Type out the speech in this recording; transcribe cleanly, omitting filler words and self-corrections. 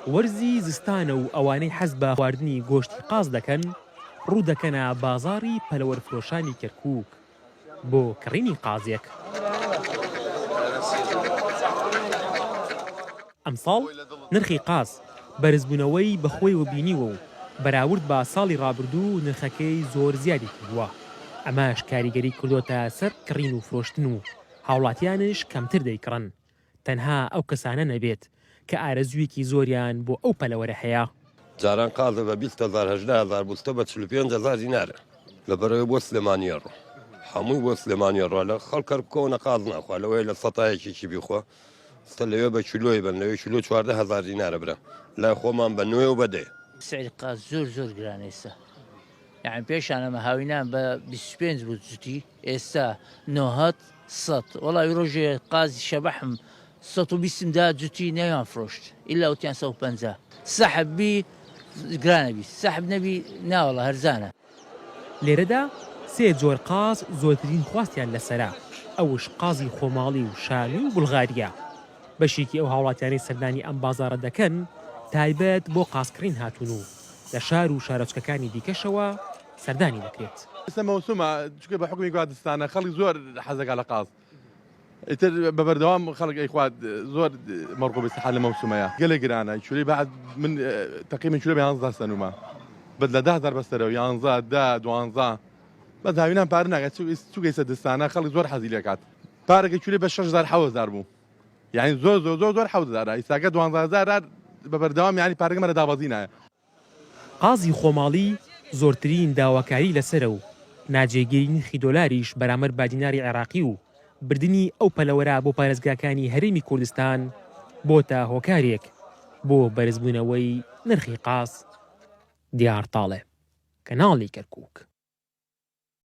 وەرزی زستانە و ئەوانەی حەز بە خواردنی گۆشتی قاز دەکەن ڕوو دەکەنە بازاڕی پەلەوەرفرۆشانی کەرکووک بۆ کڕینی قازێک. ئەمساڵ نرخی قاز بەرزبوونەوەی بەخۆیەوە بینیوە و بەراورد بە ساڵی ڕابردوو نرخەکەی زۆر زیادی کردووە، ئەمەش کاریگەری کردۆتە سەر کڕین و فرۆشتن و هاوڵاتیانش کەمتر دەیکڕن تەنها ئەو کەسانە نەبێت کە ئارەزوویەکی زۆریان بۆ ئەو پەلەوەرە هەیە. جاران قازە بە 20 هەزار 18 هەزار بوو ئیستە بە 45 هەزار دینارە لەبەرئەوەی بۆ سلێمانیە ڕۆ هەمووی بۆ سلێمانیە ڕۆ لە خەڵک کەرکوکەوە نە قاز ناخوا لەوەیە لە سەتا یەکێکی بیخوا ئیستە لەوێ بە کیلۆی بەن لەوێ کیلۆ 14 هەزار دینارە برا لای خۆمان بە نۆ و بە دەیە. سعری قاز زۆر زۆر گرانە ئێستا یانی پێشان ئەمە هاوینان بە 25 بوو جوتی ئێستا نۆهەد سەت وەڵا ڕۆژێ قازی شەبەحم سەت و بیستم دا جوتی نەیان فرۆشت ئیلا وتیان 150 سەحب بی گرانە بی سەحب نەبی ناوەڵا هەرزانە. لێرەدا سێ جۆر قاز زۆرترین خواستیان لەسەرە، ئەوش قازی خۆماڵی و شامی و بوڵغارییە. بەشێکی ئەو هاوڵاتیانەی سەردانی ئەم بازاڕە دەکەن تایبەت بۆ قازکڕین هاتوون و لە شار و شارۆچکەکانی دیکەشەوە سەردانی دەکرێت. ئێستا مەوسومە چونکە بە حوکمی گوا زستانە خەڵک زۆر حەزەکا لە قاز ئیتر بە بەردەوام خەڵک ئەیخوات زۆر مەرغوبی سەحە لە مەوسومەیە گەلێ گرانە کیلۆی بە من تەقریبەن کیلۆ بە یانزە سەنومە بەس لە 10000 بەسەرەوە یانزە دە دوانزە بەس هاوینان پارە ناکات چونکە ئێستا زستانە خەڵک زۆر حەزی لێکات پارەکە کیلۆی بە 6000 7000 بوو یعنی زۆر زۆر زۆر زۆر 7000 ئیساکە 12000 بە بەردەوام یعنی پارەکە مەرە دابەزینایە قازی خۆماڵی زۆرترین داواکاری لەسەرە و ناجێگیری نرخی دۆلاریش بەرامبەر بە دیناری عێراقی و بردنی ئەو پەلەوەرە بۆ پارێزگاکانی هەرێمی کوردستان بۆتە هۆکارێک بۆ بەرزبوونەوەی نرخی قاز. دیار تاڵێ، کەناڵی کەرکووک.